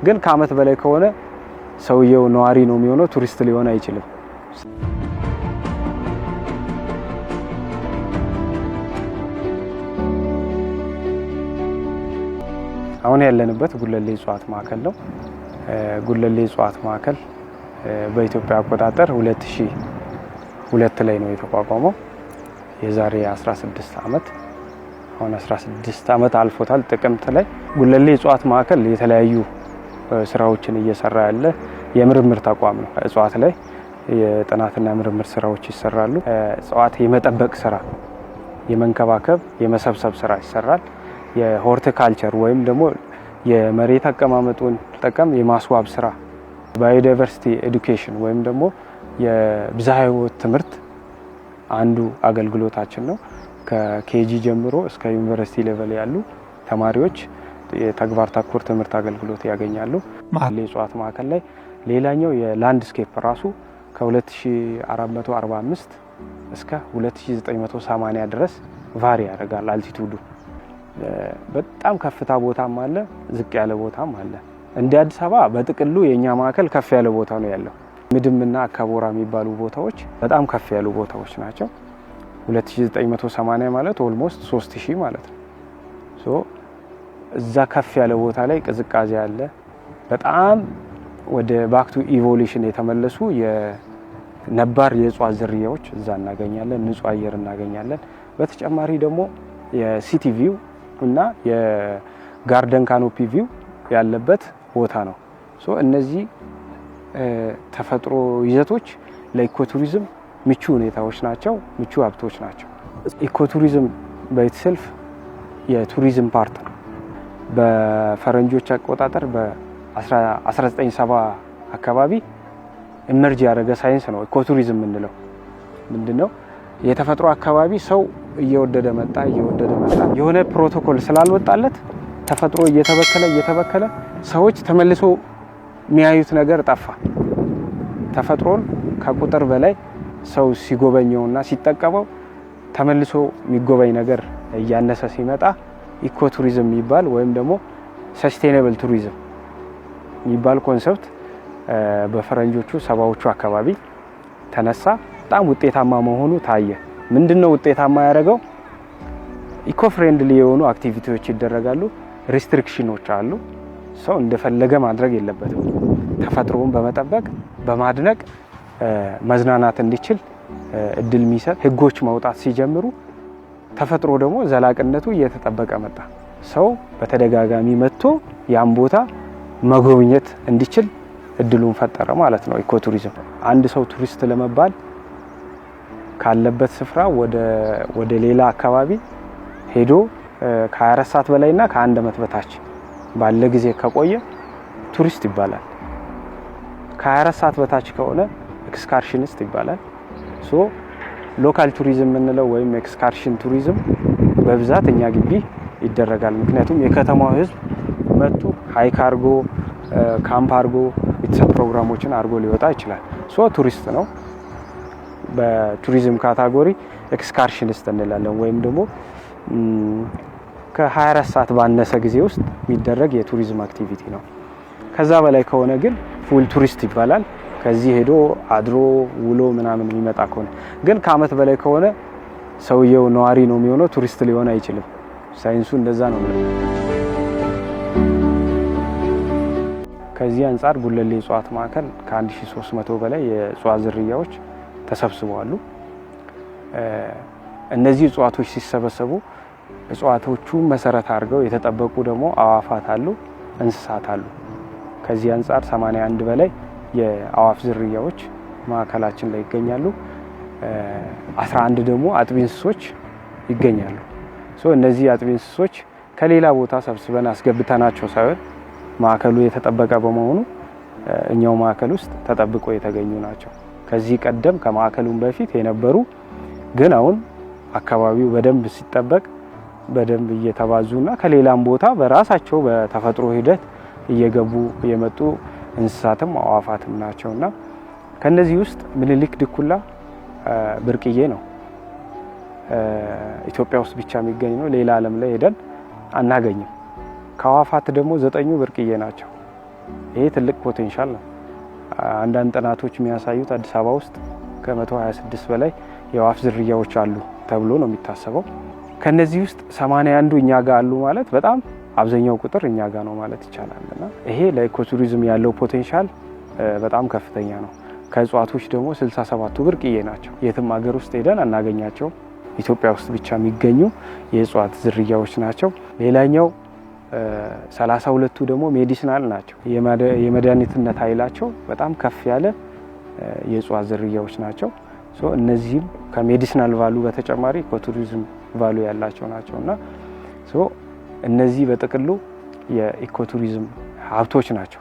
ግን ከአመት በላይ ከሆነ ሰውየው ነዋሪ ነው የሚሆነው፣ ቱሪስት ሊሆን አይችልም። አሁን ያለንበት ጉለሌ እጽዋት ማዕከል ነው። ጉለሌ እጽዋት ማዕከል በኢትዮጵያ አቆጣጠር 2002 ላይ ነው የተቋቋመው። የዛሬ 16 ዓመት፣ አሁን 16 ዓመት አልፎታል። ጥቅምት ላይ ጉለሌ እጽዋት ማዕከል የተለያዩ ስራዎችን እየሰራ ያለ የምርምር ተቋም ነው። እጽዋት ላይ የጥናትና ምርምር ስራዎች ይሰራሉ። እጽዋት የመጠበቅ ስራ፣ የመንከባከብ፣ የመሰብሰብ ስራ ይሰራል። የሆርቲካልቸር ወይም ደግሞ የመሬት አቀማመጡን ጠቀም የማስዋብ ስራ፣ biodiversity education ወይም ደግሞ የብዝሃ ሕይወት ትምህርት አንዱ አገልግሎታችን ነው። ከ KG ጀምሮ እስከ ዩኒቨርሲቲ level ያሉ ተማሪዎች የተግባር ተኮር ትምህርት አገልግሎት ያገኛሉ። እጽዋት ማዕከል ላይ ሌላኛው የ landscape ራሱ ከ2445 እስከ 2980 ድረስ vary ያደርጋል altitude ኡ። በጣም ከፍታ ቦታም አለ፣ ዝቅ ያለ ቦታም አለ። እንደ አዲስ አበባ በጥቅሉ የኛ ማዕከል ከፍ ያለ ቦታ ነው ያለው። ምድምና አካቦራ የሚባሉ ቦታዎች በጣም ከፍ ያሉ ቦታዎች ናቸው። 2980 ማለት almost 3000 ማለት ነው። So እዛ ከፍ ያለ ቦታ ላይ ቅዝቃዜ አለ። በጣም ወደ back to evolution የተመለሱ የነባር የእጽዋት ዝርያዎች እዛ እናገኛለን። ንጹህ አየር እናገኛለን። በተጨማሪ ደግሞ የ city view እና የ garden canopy view ያለበት ቦታ ነው። So እነዚህ ተፈጥሮ ይዘቶች ለ ecotourism ምቹ ሁኔታዎች ናቸው፣ ምቹ ሀብቶች ናቸው። Ecotourism by itself የቱሪዝም part ነው። በፈረንጆች አቆጣጠር በ1970 አካባቢ emerge ያደረገ ሳይንስ ነው ecotourism የምንለው። ምንድነው? የተፈጥሮ አካባቢ ሰው እየወደደ መጣ፣ እየወደደ መጣ። የሆነ ፕሮቶኮል ስላልወጣለት ተፈጥሮ እየተበከለ እየተበከለ ሰዎች ተመልሶ የሚያዩት ነገር ጠፋ። ተፈጥሮን ከቁጥር በላይ ሰው ሲጎበኘውና ሲጠቀመው ተመልሶ የሚጎበኝ ነገር እያነሰ ሲመጣ ecotourism የሚባል ወይም ደግሞ sustainable tourism የሚባል concept በፈረንጆቹ 70ዎቹ አካባቢ ተነሳ። በጣም ውጤታማ መሆኑ ታየ። ምንድነው ውጤታማ ያደረገው? Eco friendly የሆኑ activity ዎች ይደረጋሉ። Restriction ኖች አሉ። ሰው እንደፈለገ ማድረግ የለበትም። ተፈጥሮውን በመጠበቅ፣ በማድነቅ መዝናናት እንዲችል እድል የሚሰጥ ህጎች መውጣት ሲጀምሩ ተፈጥሮ ደግሞ ዘላቂነቱ እየተጠበቀ መጣ። ሰው በተደጋጋሚ መጥቶ ያን ቦታ መጎብኘት እንዲችል እድሉን ፈጠረ ማለት ነው ecotourism። አንድ ሰው ቱሪስት ለመባል ካለበት ስፍራ ወደ ሌላ አካባቢ ሄዶ ከ24 ሰዓት በላይና ከአንድ ዓመት በታች ባለ ጊዜ ከቆየ ቱሪስት ይባላል። ከ24 ሰዓት በታች ከሆነ excursionist ይባላል። So local tourism የምንለው ወይም excursion tourism በብዛት እኛ ግቢ ይደረጋል። ምክንያቱም የከተማው ህዝብ መጥቶ hike አርጎ፣ ካምፕ አርጎ፣ ቤተሰብ ፕሮግራሞችን አርጎ ሊወጣ ይችላል። So ቱሪስት ነው። በቱሪዝም category excursionist እንላለን ወይም ደግሞ ከ24 ሰዓት ባነሰ ጊዜ ውስጥ የሚደረግ የቱሪዝም activity ነው። ከዛ በላይ ከሆነ ግን full tourist ይባላል። ከዚህ ሄዶ አድሮ ውሎ ምናምን የሚመጣ ከሆነ ግን ከአመት በላይ ከሆነ ሰውየው ነዋሪ ነው የሚሆነው፣ ቱሪስት ሊሆን አይችልም። ሳይንሱ እንደዛ ነው። ከዚህ አንጻር ጉለሌ እጽዋት ማዕከል ከ1300 በላይ የእጽዋት ዝርያዎች ተሰብስበዋል። እነዚህ እጽዋቶች ሲሰበሰቡ እጽዋቶቹ መሰረት አድርገው የተጠበቁ ደግሞ አዋፋት አሉ፣ እንስሳት አሉ። ከዚህ አንጻር 81 በላይ የአዋፍ ዝርያዎች ማዕከላችን ላይ ይገኛሉ። 11 ደግሞ አጥቢ እንስሶች ይገኛሉ። So እነዚህ አጥቢ እንስሶች ከሌላ ቦታ ሰብስበን አስገብተናቸው ሳይሆን ማዕከሉ የተጠበቀ በመሆኑ እኛው ማዕከል ውስጥ ተጠብቆ የተገኙ ናቸው። ከዚህ ቀደም ከማዕከሉም በፊት የነበሩ ግን አሁን አካባቢው በደንብ ሲጠበቅ በደንብ እየተባዙና ከሌላም ቦታ በራሳቸው በተፈጥሮ ሂደት እየገቡ የመጡ እንስሳትም አዋፋትም ናቸውና ከነዚህ ውስጥ ምኒልክ ድኩላ ብርቅዬ ነው። ኢትዮጵያ ውስጥ ብቻ የሚገኝ ነው። ሌላ ዓለም ላይ ሄደን አናገኝም። ከአዋፋት ደግሞ 9ኙ ብርቅዬ ናቸው። ይሄ ትልቅ potential ነው። አንዳንድ ጥናቶች የሚያሳዩት አዲስ አበባ ውስጥ ከ126 በላይ የወፍ ዝርያዎች አሉ ተብሎ ነው የሚታሰበው። ከነዚህ ውስጥ 81ዱ እኛ ጋር አሉ ማለት በጣም አብዛኛው ቁጥር እኛ ጋር ነው ማለት ይቻላል። እና ይሄ ለ ecotourism ያለው potential በጣም ከፍተኛ ነው። ከእጽዋቶች ደግሞ 67ቱ ብርቅዬ ናቸው። የትም ሀገር ውስጥ ሄደን አናገኛቸውም። ኢትዮጵያ ውስጥ ብቻ የሚገኙ የእጽዋት ዝርያዎች ናቸው። ሌላኛው 32ቱ ደግሞ medicinal ናቸው። የመድኃኒትነት ኃይላቸው በጣም ከፍ ያለ የእጽዋት ዝርያዎች ናቸው። So እነዚህም ከ medicinal value በተጨማሪ ecotourism value ያላቸው ናቸው እና so እነዚህ በጥቅሉ የ ecotourism ሀብቶች ናቸው።